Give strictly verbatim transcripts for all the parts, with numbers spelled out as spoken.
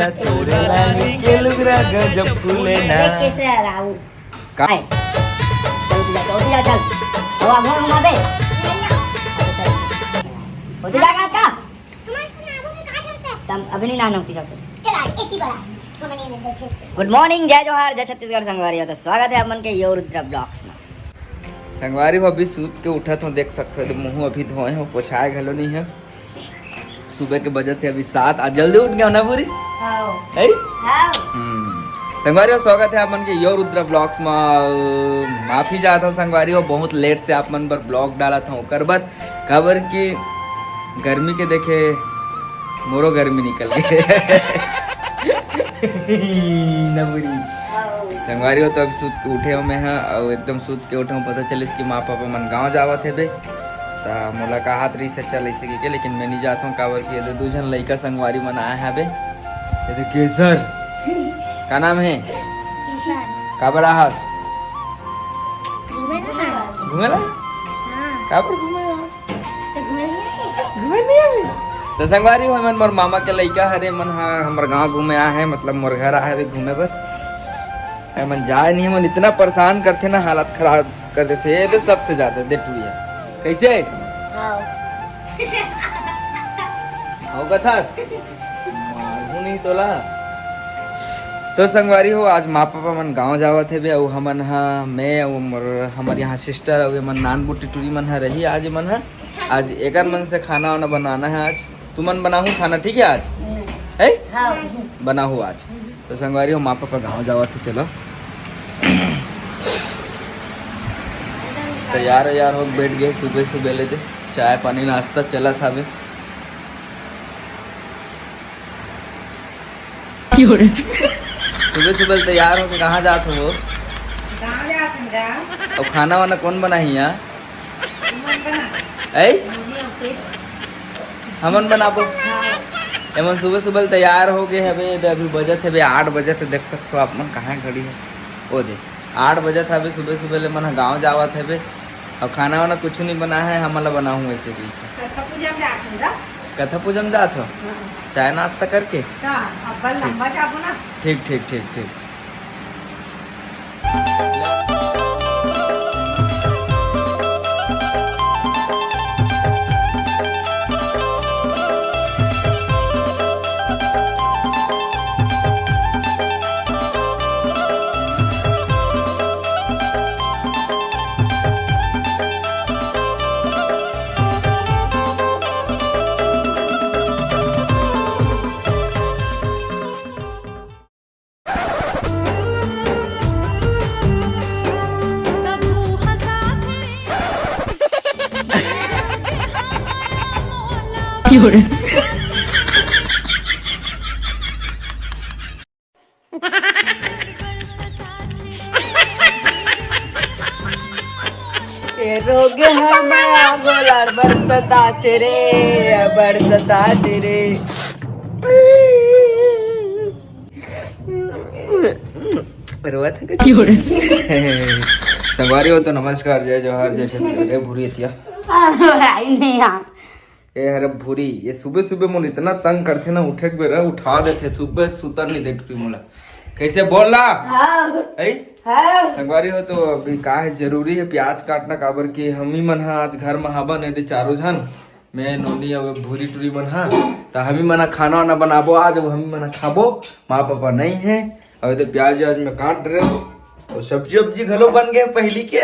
तोरे लाली के लुगरा गजब फूले ना। अरे, कैसे है राहुल? का? आए। चल, उठ जा, चल, उठ जा, चल। अब आगू में घुमा बे। उठ जा, का, का? तब अभी नहीं नहाना उठी, चल, चल। गुड मॉर्निंग, जय जोहार, जय छत्तीसगढ़ संगवारी हो। तो स्वागत है आप मन के यो रुद्र ब्लॉग्स में। संगवारी हो, अभी सूत के उठत हो, देख सकते हो, तो मुंह अभी धोए हो, पोछाए घलो नहीं है। सुबह के बजत है अभी सात, आज जल्दी उठ गया ना पूरी। हाँ। है? हाँ। हम्म। संगवारी हो, स्वागत है आप मन के यो रुद्र ब्लॉग्स में। माफी चाहता हूँ संगवारी हो, बहुत लेट से आप मन बर ब्लॉग डाला था, ओकर बर, काबर कि गर्मी के देखे मोरो गर्मी निकल गए। ना पूरी। हाँ। संगवारी हो, तो अब सूत के उठे हो मैं, हाँ, और एकदम सूत के उठे हो, पता चलिस कि माँ पापा मन गाँव जावत हे बे। त मोला कहत रहिस हे, "चल," अइसे कहिके, लेकिन मैं नहीं जात हूँ, काबर कि ये दे दू झन लइका संगवारी मन आए हैं बे। ये दे केसर, का नाम है? काबर आहस? घूमे ला। हाँ। काबर घूमे आहस? तो घूमे नहीं आए। घूमे नहीं आए? तो संगवारी हो, मन मोर मामा के लइका हरे, मन हा हमर गाँव घूमे आए हैं, मतलब मोर घर आए हैं अभी घूमे बर। ए मन जाए नहीं, मन इतना परेशान करथे ना, हालत खराब कर देथे। ये दे सबसे ज्यादा दे टुरिया। कैसे? हाँ। हो कथस? मारहूँ नहीं तोला। तो संगवारी हो, आज माँ पापा मन गाँव जावत हे बे, अउ हमन हा, मैं अउ मोर, हमर यहाँ सिस्टर अउ ये मन नान बुटी टुरी मन हा रही आज, ये मन हा आज एकर मन से खाना वाना बनाना है आज। तुमन बनाहू खाना, ठीक है आज? है? हाँ। बनाहू आज। तो संगवारी हो, माँ पापा गाँव जावत हे, चलो। तैयार वैयार हो बैठ गए, सुबह सुबह ले दे चाय पानी नाश्ता चलत हवे। सुबह सुबह तैयार होके कहाँ जात हो? गाँव जात हन गा। और खाना वाना कौन बनाही यहाँ? तुमन बना। ऐ? मम्मी होते। हमन बनाबो। हाँ। एमन सुबह सुबह तैयार हो गए हवे, दे अभी बजत हवे आठ बजे, तो देख सकते हो आप मन कहाँ खड़ी है। ओ दे, आठ बजत हवे, सुबह सुबह ले मन ह गाँव जावत हवे। और खाना वाना कुछ नहीं बना है, हमन ला बनाहूँ ऐसे भी। कथा पूजा में जात हन गा। कथा पूजा में जात हो? हाँ। चाय नाश्ता करके? का? अब्बल लंबा जाबो ना। ठीक, ठीक, ठीक, ठीक। ए रोग हमारा गोलार बरसता तेरे, बरसता तेरे। रोवत है कुछ? संगवारी हो तो नमस्कार, जय जोहार, जय छत्तीसगढ़। ए भूरी एतिया। अरे भाई नहीं यार। ए हरे भूरी, ये सुबह सुबह मोला इतना तंग करथे ना, उठे के बेरा उठा देथे, सुबह सुतर नहीं दे टुरी मोला। कैसे बोल ना? हाँ। ऐ? हाँ। संगवारी हो तो अभी का है, जरूरी है प्याज काटना, काबर कि हमी मन हा आज घर में हाबन, यदि चारों झन, मैं, नोनी अउ भूरी टुरी मन हा, त हमी मन हा खाना वाना बनाबो आज, अउ हमी मन हा खाबो। माँ पापा नहीं है, अउ ये दे प्याज व्याज में काट रहे हो, अउ सब्जी वब्जी घलो बन गए पहली के।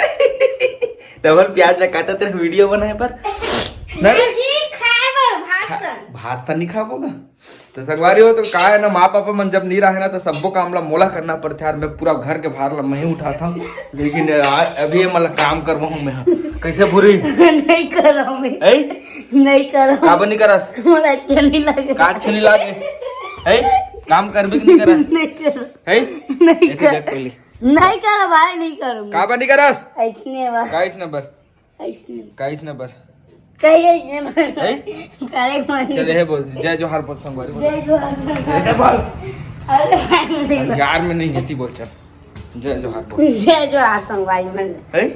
डबल प्याज ला काटत रहे वीडियो बनाए पर। नहीं? जी, खाए बर भात सन। भात सन नहीं खाबो गा? तो संगवारी हो तो का है ना, माँ पापा मन जब नहीं रहे ना, तो सब्बो काम ला मोला करना पड़थे यार। मैं पूरा घर के भार ला मैं ही उठाता हूँ, लेकिन आ, अभी ये मतलब काम करवा हूँ मैं। हाँ। कैसे भूरी? नहीं करो मैं। ऐ? नहीं करो। काबर नहीं करस? मोला अच्छा नहीं लगे। का अच्छा नहीं लागे? ऐ? काम करबे कि नहीं करस? नहीं करो। है? नहीं एती कर। देख पहले। नहीं करो भाई, नहीं करूँगी। काबर नहीं करस? ऐसने बा। काइस नंबर? ऐसने। काइस नंबर? कहीं ऐसने बा। है? करे मन। चल, ये बोल, जय जोहार बोल, संगवारी बोल। जय जोहार। जय बोल। अरे भाई, नहीं बोल। यार, मैं नहीं कहती, बोल, चल। जय जोहार बोल। जय जोहार संगवारी मन। है?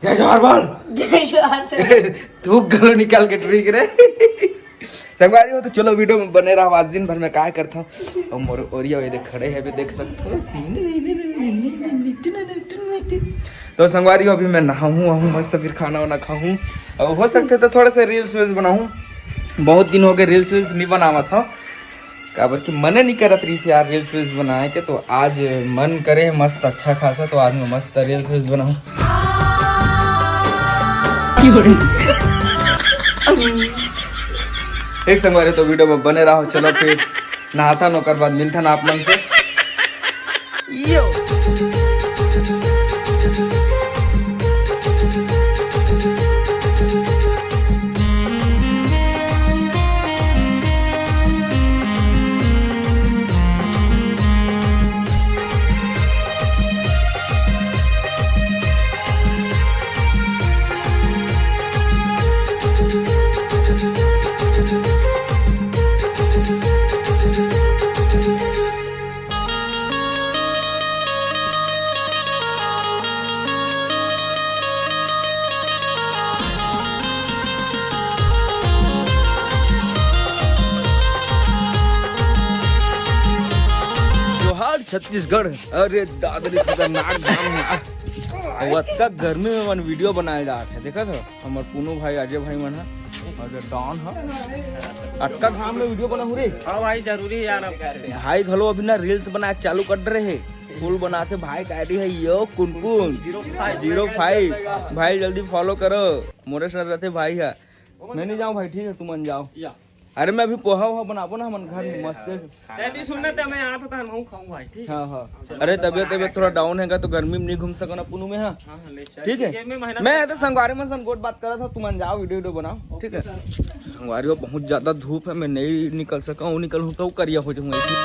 जय जोहार बोल। जय जोहार संगवारी। तू गलो निकाल के ट्रिक रे। संगवारी हो, तो चलो वीडियो में बने रहो। आज दिन भर में काय करता हूँ, और मोर ओरिया ये देख खड़े हैं, अभी देख सकते हो। तो संगवारी हो, अभी मैं नहाऊँ, आहूँ मस्त, फिर खाना वाना खाऊँ, और हो सकते तो थोड़ा सा रील्स वील्स बनाऊँ। बहुत दिन हो गए रील्स वील्स नहीं बनावा था, काबर कि मने नहीं करत रहीस यार रील्स वील्स बनाए के, तो आज मन करे है मस्त अच्छा खासा, तो आज मैं मस्त रील्स वील्स बनाऊँ। एक संगवारी, तो वीडियो में बने रहो। चलो फिर नहाथन, ओकर बाद मिलथन आप मन से। यो। जोहार छत्तीसगढ़। अरे दादरी खतरनाक घाम है। अउ अतका गर्मी में मन वीडियो बनाए डारत हे, देखत हो हमर पूनू भाई, अजय भाई मन ह, और डॉन ह, अतका घाम में वीडियो बनाहू रे। हाँ भाई, जरूरी है यार। अब भाई घलो अभी ना रील्स बनाए चालू कर रहे हे, फुल बनाथे भाई का आईडी है यो कुनकुन जीरो फाइव। भाई जल्दी फॉलो करो, मोरे सर रहते भाई है। मैं नहीं जाऊँ भाई, ठीक है, तुमन जाओ। या। अरे मैं अभी पोहा वोहा बनाबो ना हमन घर में मस्त से। तैं नहीं सुनना, तब मैं आता था, हम खाऊं भाई, ठीक? हाँ, हाँ। अरे तबियत तबियत थोड़ा डाउन हैगा, तो गर्मी में नहीं घूम सको ना पुनू में, हाँ। हाँ, हाँ, ले चल। ठीक है। ये मैं मेहनत मैं करता तो संगवारी मन सन गोट बात करा था, तुमन जाओ वीडियो वीडियो बनाओ, ठीक है। संगवारी हो, बहुत ज्यादा धूप है, मैं नहीं निकल सका हूँ, निकल हूँ तो करिया हो जाऊँ ऐसे।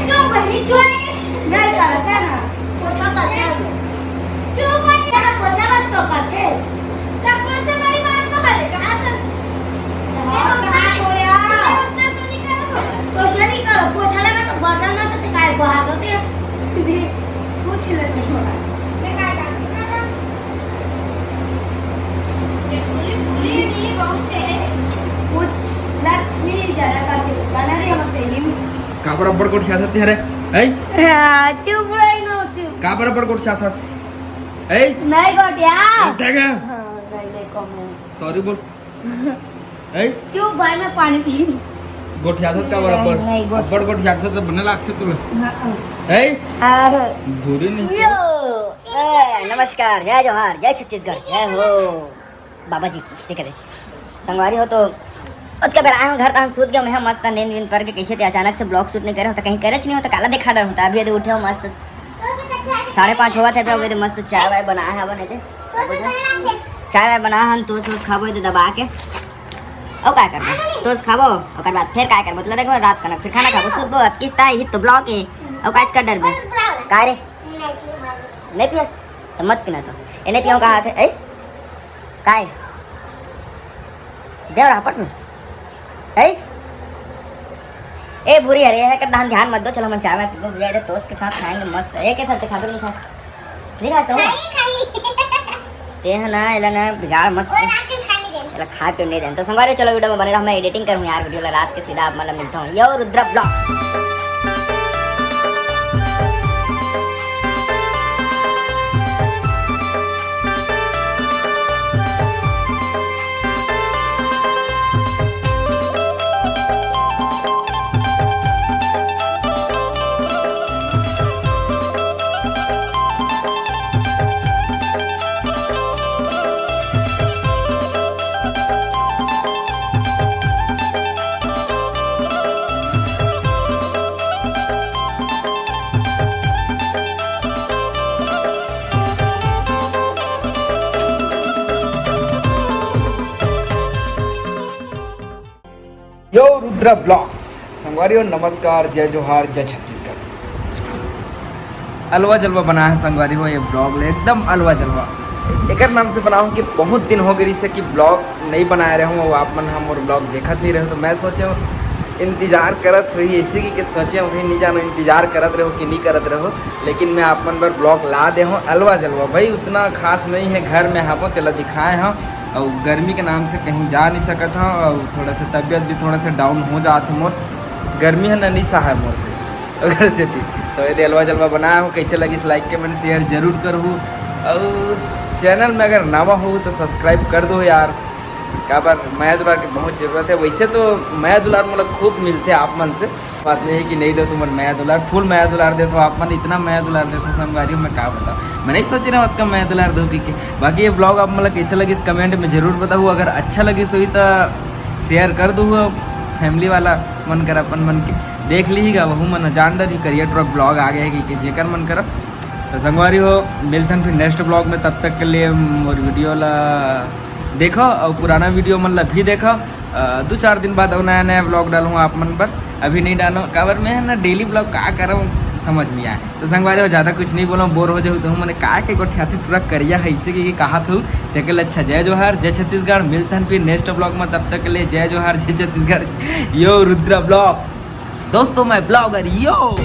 चुप बहिनी, चुप। नहीं करस हे ना, पोछा करथे जो। चुप बहिनी, ना पोछा बस तो करथे। तब कौन से बड़ी बात को करे? कहाँ तक? ये तो उतना नहीं, ये उतना तो नहीं करत होगा। पोछा नहीं करो, पोछा लगा तो बर्तन में तो निकाल, बहा दो ते। कुछ ले नहीं होगा। मैं क्या काम करता था? ये पूरी, पूरी नहीं, बहुत है। कुछ लक्ष्मी जरा करके बना रही हम तेली। काबर अब्बड़ गोठियाथस तें हरे? हैं? हाँ, चुप रही ना, चुप। काबर अब्बड़ गोठियाथस? हैं? नहीं गोठिया। गोठिया गया? हाँ, नहीं, नहीं, कम है। सॉरी बोल। हैं? चुप भाई, मैं पानी पी। गोठियाथस काबर अब्बड़? नहीं, गोठिया। अब्बड़ गोठियाथस तो बने लागथे तुला। हाँ, हाँ। हैं? और धूरी नहीं। यो, ए, नमस्कार, जय जोहार, जय छत्तीसगढ़, जय हो। बाबा जी की, इसे करे। संगवारी हो तो ओतका बेर आए हंव घर, तहन सूत गए मैं मस्त नींद वींद पर के। कैसे ते अचानक से ब्लॉग शूट नहीं करे हो तो कहीं करे नहीं हो तो काला देखा डर होता। अभी यदि उठे हो मस्त साढ़े पाँच होवत हे तो अभी मस्त चाय वाय बनाए हवन हे ते। चाय वाय बनाए हन, toast वोस्ट खाबो ये दबा के। ओ काय करबो? Toast खाबो, ओकर बाद फिर काय करबो? तुला देखबो रात कनक, फिर खाना खाबो, सुतबो, अतकी ताई ही तो ब्लॉग हे। ओ काज कर डरबे? काय रे? नहीं पियस? तो मत पीना तो। ए नहीं पियो कहा थे, ए? काय? देव रहा पट में। ए? ए भूरी हरे है, कर ध्यान मत दो, चलो मन चाय में पीबो भैया, इधर दोस्त के साथ खाएंगे मस्त। एक ही साथ खा भी नहीं खा। नहीं खा तो? खाई, खाई। ते है ना, एला ना बिगाड़ मत। ओए, रात के खाने दे। एला खा के नहीं देन। तो संगवारी चलो वीडियो में बने रहो, मैं एडिटिंग करूँ यार वीडियो ला रात के सीधा आप मतलब मिलता हूँ। यो रुद्र ब्लॉग। यो रुद्रा ब्लॉग्स। संगवारी हो नमस्कार, जय जोहार, जय छत्तीसगढ़। अलवा जलवा बना है संगवारी हो ये ब्लॉग ले, एकदम अलवा जलवा। एकर नाम से बनाऊँ कि बहुत दिन हो गए से कि ब्लॉग नहीं बनाए रहे हूँ, वो आप मन हम और ब्लॉग देखत नहीं रहे, तो मैं सोचे हूँ इंतजार करत होही, ऐसे कि, कि सोचे होही, नहीं जानो इंतजार करत रहो कि नहीं करत रहो, लेकिन मैं आप मन बर ब्लॉग ला दे हूँ अलवा जलवा। भाई उतना खास नहीं है, घर में हबो तेला दिखाए हूँ, और गर्मी के नाम से कहीं जा नहीं सकत हूँ, और थोड़ा सा तबीयत भी थोड़ा सा डाउन हो जात है मोर, गर्मी है ना, नहीं सहाय मोर से, ओकर सेती। तो ये अलवा जलवा बनाए हूँ, कैसे लगिस लाइक कमेंट शेयर जरूर करहू, और चैनल में अगर नवा हो तो सब्सक्राइब कर दो यार, काबर मया दुलार के बहुत जरूरत है। वैसे तो मया दुलार मोला खूब मिलथे आप मन से, बात नहीं है कि नहीं दो तुमन मया दुलार, फुल मया दुलार देथो आप मन, इतना मया दुलार देथो संगवारी हो, मैं का बताऊँ, मैं नहीं सोचे रहा हूँ अतका मया दुलार दो कि, कि। बाकी ये ब्लॉग आप मन ला कैसे लगिस कमेंट में जरूर बताहू, अगर अच्छा लगिस होही तो शेयर कर दो फैमिली वाला मन कर अपन मन के देख लीही गा, वहू मन जान डरही करिया ट्रक ब्लॉग आ गए कि, कि जेकर मन करब। तो संगवारी हो, मिलथन फिर नेक्स्ट ब्लॉग में, तब तक के लिए मोर वीडियो ला देखो और पुराना वीडियो मन ला भी देखो। अ, दो चार दिन बाद और नया नया ब्लॉग डालूँ आप मन पर, अभी नहीं डालो, काबर मैं है ना डेली ब्लॉग का करम समझ नहीं आए। तो संगवारी हो, ज़्यादा कुछ नहीं बोलो, बोर हो जाऊ तो मैंने का के गोठियाथे पूरा करिया है इसे कि कहा था। तेके लिए अच्छा जय जोहार, जय छत्तीसगढ़। मिलथन फिर नेक्स्ट ब्लॉग में, तब तक के लिए जय जोहार, जय छत्तीसगढ़। यो रुद्रा ब्लॉग, दोस्तों मैं ब्लॉगर यो।